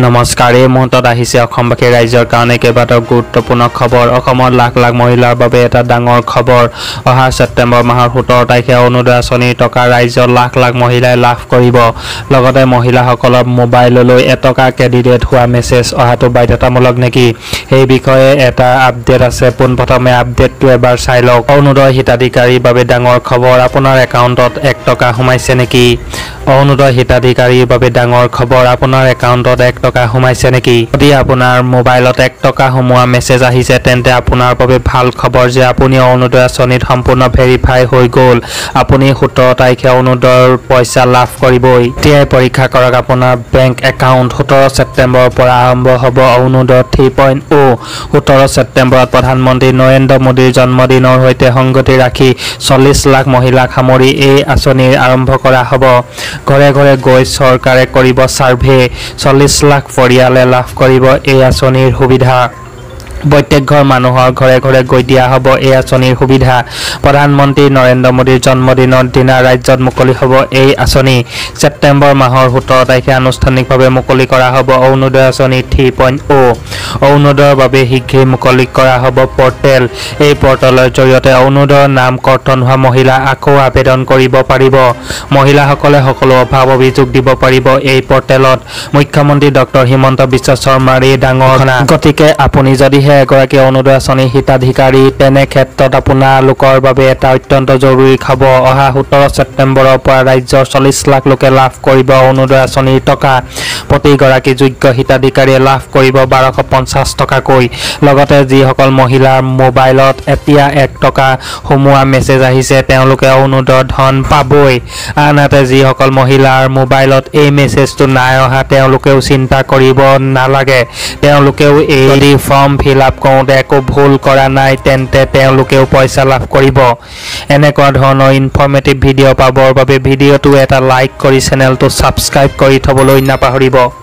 নমস্কাৰ, এই মুহূৰ্তত আহিছে অসমবাসী ৰাইজৰ কাৰণে কেইবাটাও গুৰুত্বপূৰ্ণ খবৰ। অসমৰ লাখ লাখ মহিলাৰ বাবে এটা ডাঙৰ খবৰ। অহা ছেপ্টেম্বৰ মাহৰ 17 তাৰিখে অৰুণোদয় আঁচনিৰ টকা ৰাজ্যৰ লাখ লাখ মহিলাই লাভ কৰিব। লগতে মহিলাসকলৰ মোবাইললৈ এটকা ক্ৰেডিট হোৱা মেছেজ অহাটো বাধ্যতামূলক নেকি, সেই বিষয়ে এটা আপডেট আছে। পোনপ্ৰথমে আপডেটটো এবাৰ চাই লওক। অৰুণোদয় হিতাধিকাৰীৰ বাবে ডাঙৰ খবৰ, আপোনাৰ একাউণ্টত 1 টকা সোমাইছে নেকি? অৰুণোদয় হিতাধিকাৰীৰ বাবে ডাঙৰ খবৰ, আপোনাৰ একাউণ্টত 1 টকা সোমাইছে নেকি? যদি আপোনাৰ মোবাইলত 1 টকা সোমোৱা মেছেজ আহিছে, তেন্তে আপোনাৰ বাবে ভাল খবৰ যে আপুনি অৰুণোদয় আঁচনিত সম্পূৰ্ণ ভেৰিফাই হৈ গ'ল। আপুনি 17 তাৰিখে অৰুণোদয়ৰ পইচা লাভ কৰিবই। এতিয়াই পৰীক্ষা কৰক আপোনাৰ বেংক একাউণ্ট। 17 ছেপ্টেম্বৰৰ পৰা আৰম্ভ হ'ব অৰুণোদয় 3.0। 17 ছেপ্টেম্বৰত প্ৰধানমন্ত্ৰী নৰেন্দ্ৰ মোদীৰ জন্মদিনৰ সৈতে সংগতি ৰাখি 40 লাখ মহিলাক সামৰি এই আঁচনিৰ আৰম্ভ কৰা হ'ব। ঘৰে ঘৰে গৈ চৰকাৰে কৰিব ছাৰ্ভে। 40 লাখ পৰিয়ালে লাভ কৰিব এই আঁচনিৰ সুবিধা। প্ৰত্যেক ঘৰ মানুহৰ ঘৰে ঘৰে গৈ দিয়া হ'ব এই আঁচনিৰ সুবিধা। প্ৰধানমন্ত্ৰী নৰেন্দ্ৰ মোদীৰ জন্মদিনৰ দিনা ৰাজ্যত মুকলি হ'ব এই আঁচনি। ছেপ্টেম্বৰ মাহৰ 17 তাৰিখে আনুষ্ঠানিকভাৱে মুকলি কৰা হ'ব অৰুণোদয় আঁচনি 3.0। অৰুণোদয়ৰ বাবে শীঘ্ৰেই মুকলি কৰা হ'ব পৰ্টেল। এই পৰ্টেলৰ জৰিয়তে অৰুণোদয়ৰ নাম কৰ্তন হোৱা মহিলা আকৌ আবেদন কৰিব পাৰিব। মহিলাসকলে সকলো অভাৱ অভিযোগ দিব পাৰিব এই পৰ্টেলত। মুখ্যমন্ত্ৰী ডক্টৰ হিমন্ত বিশ্ব শৰ্মাৰ এই ডাঙৰ ঘোষণা। গতিকে আপুনি যদিহে এগৰাকী অৰুণোদয় আঁচনিৰ হিতাধিকাৰী, তেনে ক্ষেত্ৰত আপোনালোকৰ বাবে এটা অত্যন্ত জৰুৰী খবৰ। অহা 17 ছেপ্টেম্বৰৰ পৰা ৰাজ্যৰ 40 লাখ লোকে লাভ কৰিব অৰুণোদয় আঁচনিৰ টকা। প্ৰতিগৰাকী যোগ্য হিতাধিকাৰীয়ে লাভ কৰিব 1250 টকাকৈ। লগতে যিসকল মহিলাৰ মোবাইলত এতিয়া 1 টকা সোমোৱা মেছেজ আহিছে, তেওঁলোকে অৰুণোদয়ৰ ধন পাবই। আনহাতে যিসকল মহিলাৰ মোবাইলত এই মেছেজটো নাই অহা, তেওঁলোকেও চিন্তা কৰিব নালাগে। তেওঁলোকেও এই ফৰ্ম ফিল আপ কৰোঁতে একো ভুল কৰা নাই, তেন্তে তেওঁলোকেও পইচা লাভ কৰিব। এনেকুৱা ধৰণৰ ইনফৰ্মেটিভ ভিডিঅ' পাবৰ বাবে ভিডিঅ'টো এটা লাইক কৰি চেনেলটো ছাবস্ক্ৰাইব কৰি থ'বলৈ নাপাহৰিব।